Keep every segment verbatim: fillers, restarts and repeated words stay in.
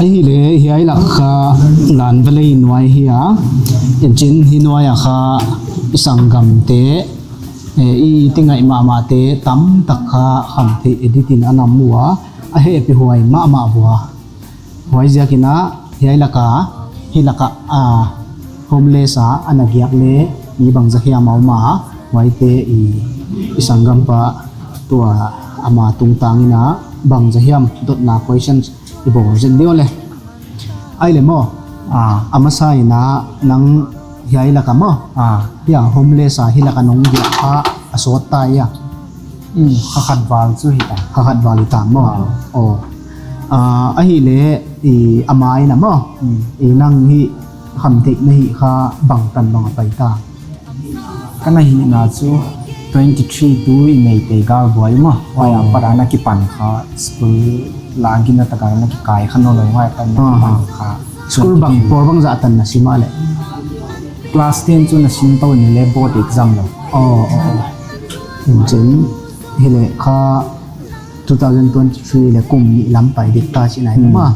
Ahih leh hiai lak kha Lanvale nuai hi a, enchin hi nuai a kha i sanggamte, eh, i tingaih mahmahte tamtak kha Khamtheih edit in a na mu a, a hehpihhuai mahmah uh a. Huaiziakin ah hiai lak a, hih lak a, ah, homeless a, a na giak leh mi bangzah hiam a om a, huaite i, i sanggampa tua ama tungtang in ah bangzah hiam dotna questions i bawl zek ding uh leh. Ahih leh maw, ah, a masa in ah nang hiai lak a maw, ah, hiai homeless a hih lak a nong giak kha a sawt ta hia? Hmm, kha khat val cu hi ta. Kha khat val hi ta maw? Ah. Oh. Ah, ahih leh i a ma in ah maw, hmm, i nang hih Khamtheih na hih kha bangtan bang a pai ta? Ka na hihna cu twenty three tu i Meitei galbuai maw, huai a, oh, pat a na kipan kha, school la gina tak a na kikai kha nawn lo, huai a pat na, ah, kipan kha. School bang, twenty three, pawl bangzah tan na sim a leh? Class ten cu na sim to in leh board exam lo. Oh, oh, oh. Enchin hi leh kha two thousand twenty three leh kum nih lam pai dik ta ci nai, hmm, maw.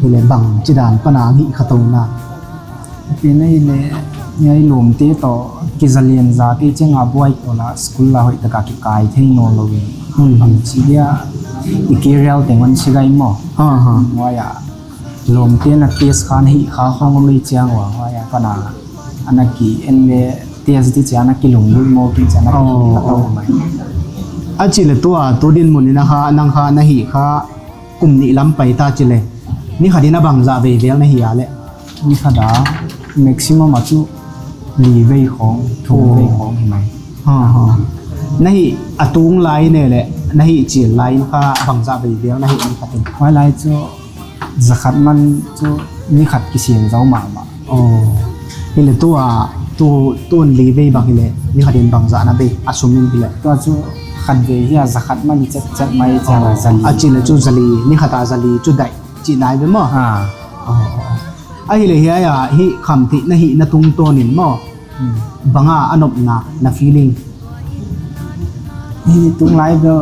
Hi leh bangci dan pan a hih kha to na? Pi na hi leh, hiai lawmte tawh kizalian zate ciang a buai tawh la school la hoih tak a kikai thei nawn lo in. Hmm. Bangci dia i career teng hong ci gai maw. Ha, ha. Huai a lawmte na test kha na hih kha khong om ei ciang ua, huai a pan a, a na ki en leh test di ciang a na kilunglul maw, ki ciang a na ki, oh, kha to, oh, mai. A ci leh tua, tu dinmun in a kha, nang kha na hih kha kum nih lam pai ta ci leh, ni khat in a bangzah vei vel na hih a leh? Ni khat a maximum a cu li vei khong, thum, oh, vei khong hi mai. Ha, ha. Na hih a tung lai in leh, na hih cil lai in kha bangzah vei vel na hih ni khat in? Huai lai cu zakhat man cu ni khat kisiam zo mahmah. Oh. Hi leh tua, tu, tun li vei bang hi leh, ni khat in bangzah na bei, a sum in hi leh? Tua cu khat vei hi a zakhat man ciatciat mai ciang a, oh, zali. A ci leh cu zali, ni khat a zali cu daih, ci nai ve maw? Ah. Oh, oh, oh. Ahih leh hiai a, hih Khamtheih na hih na tungtawn in maw, hmm, bang a a nopna, na feeling? Hih tung lai bel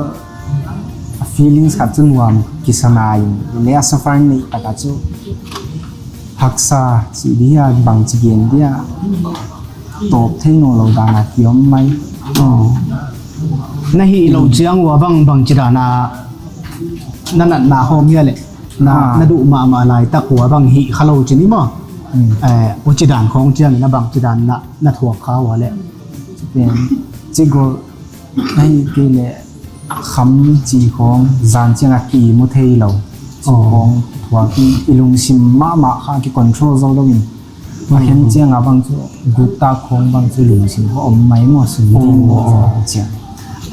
a feelings khat cu nuam kisa nai in, leh a suffer neih tak a cu haksa ci di a, bangci gen di a, tawp thei nawn lo dan a ki om mai. Oh. Na hih loh ciang ua bang, bangci dan a na natna khawng hia leh? Na, ah, na duh mahmah laitak ua bang hih kha lo ci ni maw. Hmm. Eh, huci dan khawng ciangin a bangci dan na, na thuak kha ua leh? Ci pen, ci gol, ahih kei leh kham ci khawng zan ciang a ki mu thei lo. Ci, oh, khawng thuak in i lungsim mahmah kha ki control zo lo in. A khen, hmm, ciang a bang cu, guk tak khawng bang cu lungsim kha om mai maw, sum ding maw, oh, oh, ciang.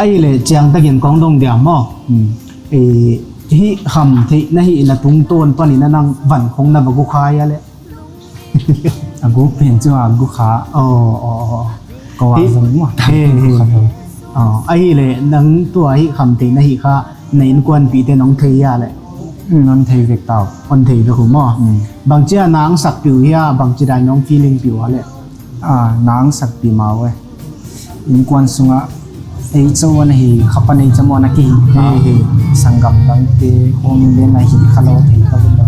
Ahih leh ciang takin kong dong diam maw? Hmm. Eh, hih Khamtheih na hih na tungtawn panin a nang van khong na va gu kha hia leh? A guk pen cu a gu kha. Oh, oh, oh. Ko a, hih, zong maw. He, he. Gu kha. Oh, ahih leh nang tua hih Khamtheih na hih kha na innkuanpihte nong thei hia leh? Hmm, nong thei vek tau. Nong thei vek uh maw? Hmm. Bangci a na ang sakpih uh hia, bangci dan nong feeling pih uh a leh? Ah, na ang sakpih ma uh e. Innkuan sungah ei co a na hi kha pan ei co maw na kihih kha. He, he. Sanggam dangte khawng in leh na hih kha lo thei kha lo.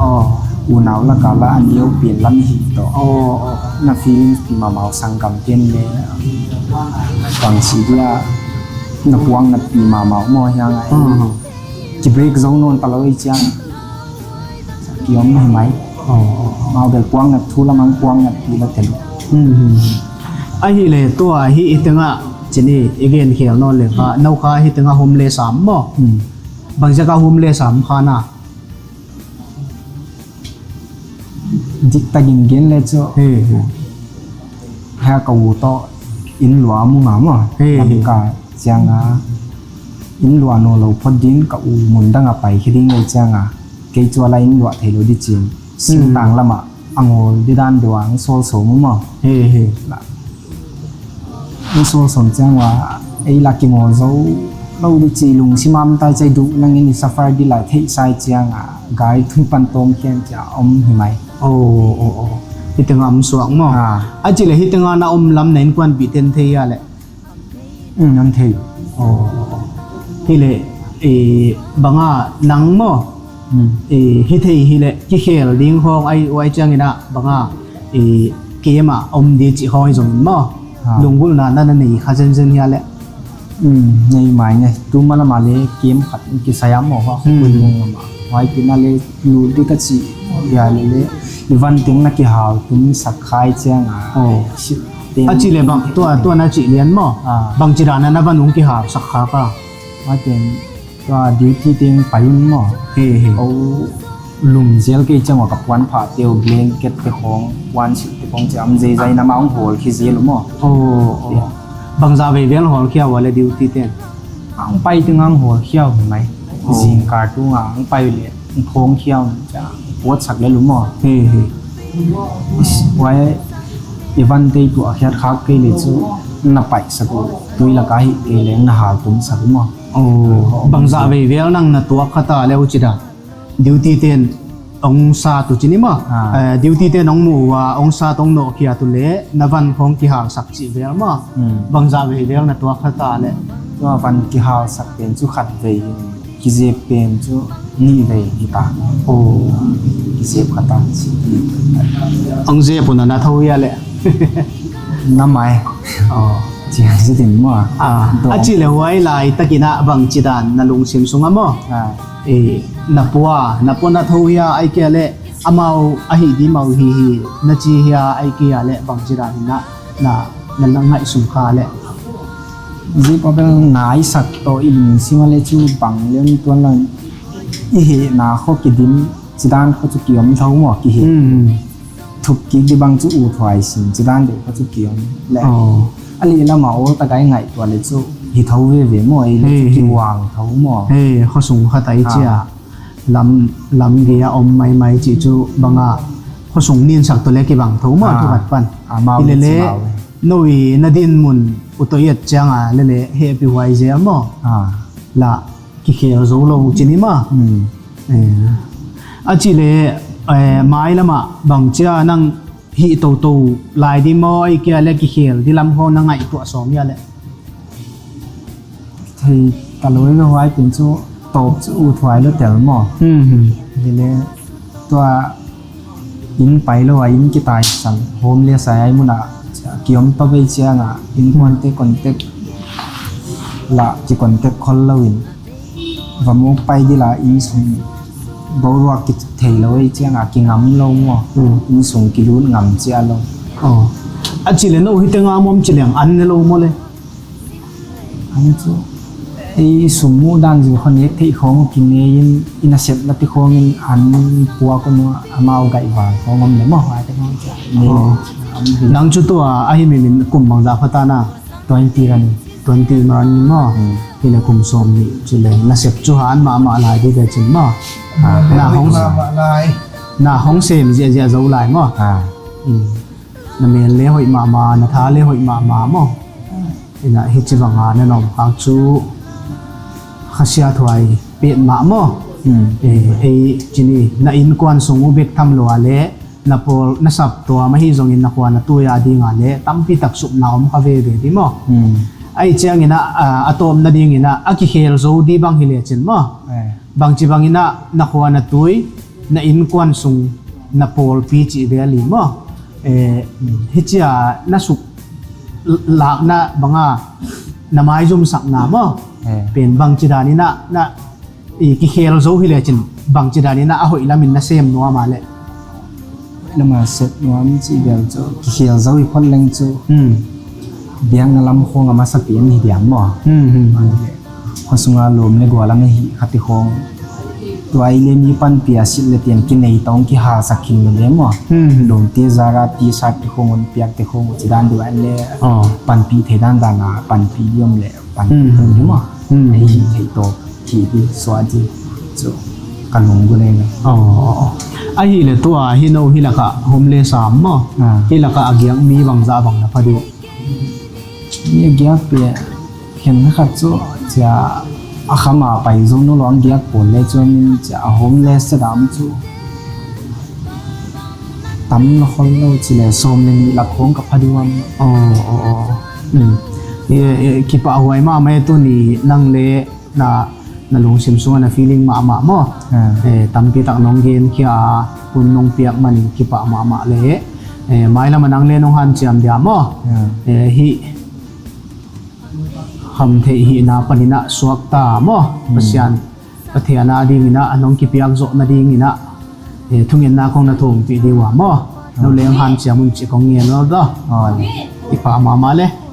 Oh. Unau lak a la a neu pen lam hih tawh. Oh, oh. Na feelings pi mahmah uh, sanggamte in leh bangci dia na puang na pi mahmah uh maw hiang a. Hmm. Ki break zo nawn ta lo ei ciang ki om hi mai. Oh, oh, oh. Mau bel puang nat thu lam ang puang nat pi la tel. Hmm, hmm, hmm. Ahih leh tua hih, hih tengah ci ni, i gen khel nawn leh kha, no kha hih tengah homeless a om maw? Hmm. Bangziak a homeless a om kha na? Dik takin gen leh cu, he, he, hia ka u tawh inn luah a mu nga maw. He, he. Lamka ciang a inn luah nawn lo phot ding, ka u mun dang a pai khia ding ei ciang a, kei cu a la inn luah thei lo di cin. Hmm. Singtang lamah a ngawl di dan deuh a ang sawl sawm uh maw. He, he. La, ang sawl sawm ciang ua, ei la kingawl zo lo di ci, lungsim a om tai ci, duh nang in i suffer di lai theih sai ciang a, gai tung pan tawm khian ci a om hi mai. Oh, oh, oh. Hih tengah om suak maw? Ah. A ci leh hih tengah na om lam na innkuanpihte in thei hia leh? Hmm, an thei. Oh. Hi leh, eh, bang a nang maw? Hmm. I, hi thei hi leh kikhel ding khawng ai uai ciangin ah banga i, camp ah om di cih khawng hi zongin maw. Ah. Lunggulhna na na nei kha zenzen hia leh. Hmm, nei mai nge. Tu ma lamah le camp khat in kisai ah maw, hua khui lung lamah. Huai pi na le lut di ka cih hia le le. I van teng na kihal tum sak khai ciang a. Oh. A cih le bang, tua, tua na cih lian maw. Ah. Bang ci dan a na van ung kihal sak kha ka. Huai pen tua duty teng pai un maw. He, he. Au lum zel kei ciang ua ka puan phah teu blanket te khawng, puan silh te khawng ciang am zeizai na ma ong hawl khi zel uh maw. Oh, oh. Bangzah vei vel hawl khia ua le duty ten. Ang pai teng ang hawl khia uh mai. Oh. Zingkal tung ang pai le ang phawng khia uh ciang puat sak le lu maw. He, he. Huai i van tei tuah khiat khak kei le cu na paih sak uh tui lak a hi kei le na hal tum sak uh maw. Oh, bangzah vei vel nang na tuak kha ta le uh ci dan. Duty ten ong sat uh ci ni maw. Ah. Eh, duty ten ong muh uh a ong sat ong nawhkhiat uh le na van khawng kihal sak cih vel maw. Hmm. Bangzah vei vel na tuak kha ta le. Tua van kihal sak pen cu khat vei hi. Kizep pen cu nih vei hi ta. Oh. Kizep kha ta. Ong zep uh na na tho hia le. Na mai. Oh. Ciang si tin maw. Ah, a cih le huai laitakin ah bang ci dan na lungsim sungah maw. Ah. Eh, na pua, na pua na tho hia ai kia le amau ahi di mau hi hi na ci hia ai kia le bang ci dan in ah na, na, na ngaihsun kha le. Zi pa bel naisak tawh i lungsim a le cu bang le tuan lo i hehna khaw kidim ci dan khaw cu kiom tho maw kihe. Hmm. Thup kik di bang cu uthuai sin ci dan deuh kha cu kiom le. Oh. A lih lamah awl tak ai ngaih tuah le cu hi tho veve maw, ei le cu kiuang tho maw. Hei, khuasung khat ai cia. Ah. Lam, lam gei a om maimai cih cu banga khuasung ninsak tuah le kibang tho maw, ah, thu khat pan. Ah, amau hi le le, no i na din mun uh tawh i et cianga le le hehpih huai zel maw. Ah. La kikhel zo lo cin hi maw. Hmm. Eh, a cih le, eh, mai lamah bang cia nang hih toto lai di maw, ei kia le kikhel di lam khawng na ngaihtuah sawm hia le. Thei ta lo i huai pin cu tawp cu uthuai lo tel maw. Hmm, hmm. Hi le tua inn pai lo a inn kitaisan homeless ai ai munah kiom tawp ei ciangah innkuante contact lah kicontact khol loin va mawk pai dila inn sung boruak kithei lo ei ciangah kingam lo maw. Hmm. Inn sung kilut ngam cia lo. Oh. A cih le no hi tengah mawm ci leng an ne lo maw le. An cu ei sum muh dan zin khuanek theih khawng kinei in i nasepna ti khawngin an puak un uh amau gaihval khawng om le maw, huaite khawng cia. Nang cu tua ahi mimin kum bangzah phata na? Twenty run. Twenty run maw? Hmm. Hi le kum sawm nih ci le nasep cu han mahmah lai di ve cin maw? Ah. Na hong, na hong sem ziahziah zo lai maw? Ah. Hmm. Na mel le hoih mahmah, na tha le hoih mahmah maw? Inah hi ci banga na nawm khak cu khasia thuai pet mah maw? Hmm. Eh, ei cini na innkuan sung uh bek tham lua le na pawl na sap tuam ahi zongin na khua na tui a dinga le tampi tak supna om kha veve di maw? Hmm. Ahi ciangin ah, a, a tawpna dingin ah a kikhel zo di bang hi le cin maw? Eh. Bangci bangin ah na khua na tui na innkuan sung na pawlpi cih vel i maw? Eh, hi cia na suk lakna banga na maizumsakna maw? Eh. Pen bangci danin ah na i kikhel zo hi lecin bangci danin ah a hoih lamin na sem nuam a le. Lama sep nuam cih vel cu kikhel zo i phot leng cu. Hmm. Biakna lam khawng a masa pi an hi diam maw? Hmm, hmm, hmm. Khuasunga lawm le gualam a hih khat i khawng tua i le mi panpi a silh le tian kinei tawng kihalsak khin le le maw? Hmm, hmm. Lawmte zara T-shirt te khawng un piak te khawng uh ci dan duh an le panpi thei dan dan a panpi diam le panpi thei maw? Hmm. Ei hih thei tawh hih di suah di cu ka lunggulh ei lo. Aw, aw, aw. Ahih le tua hi no hi lakah homeless a om maw? Ah. Hi lakah a giak mi bangzah bang na pha dih? Mi a giak pi khen khat cu cia a kham a pai zo no lo ang giak pawl le cu min cia a homeless cia dam cu tam lo khol lo ci le sawm le nih lak khawng ka pha dih uam. Aw, aw, aw. Hmm. E, e, kipahhuai mahmah e tuni nang le na Na lungsim sungah na feeling mahmah maw? Eh, tampi tak nong genkhia a hun nong piak manin kipah mahmah le, eh, mailam a nang le nong hanciam dia maw? Eh, hih hamtheih hihna panin ah suakta maw? Pasian, Pathian a dingin ah nong kipiak zawh nadingin ah, eh, thungetna kong na thumpih ding uh a maw? No leng hanciam un ci kong ngen lo daw. Kipah mahmah le.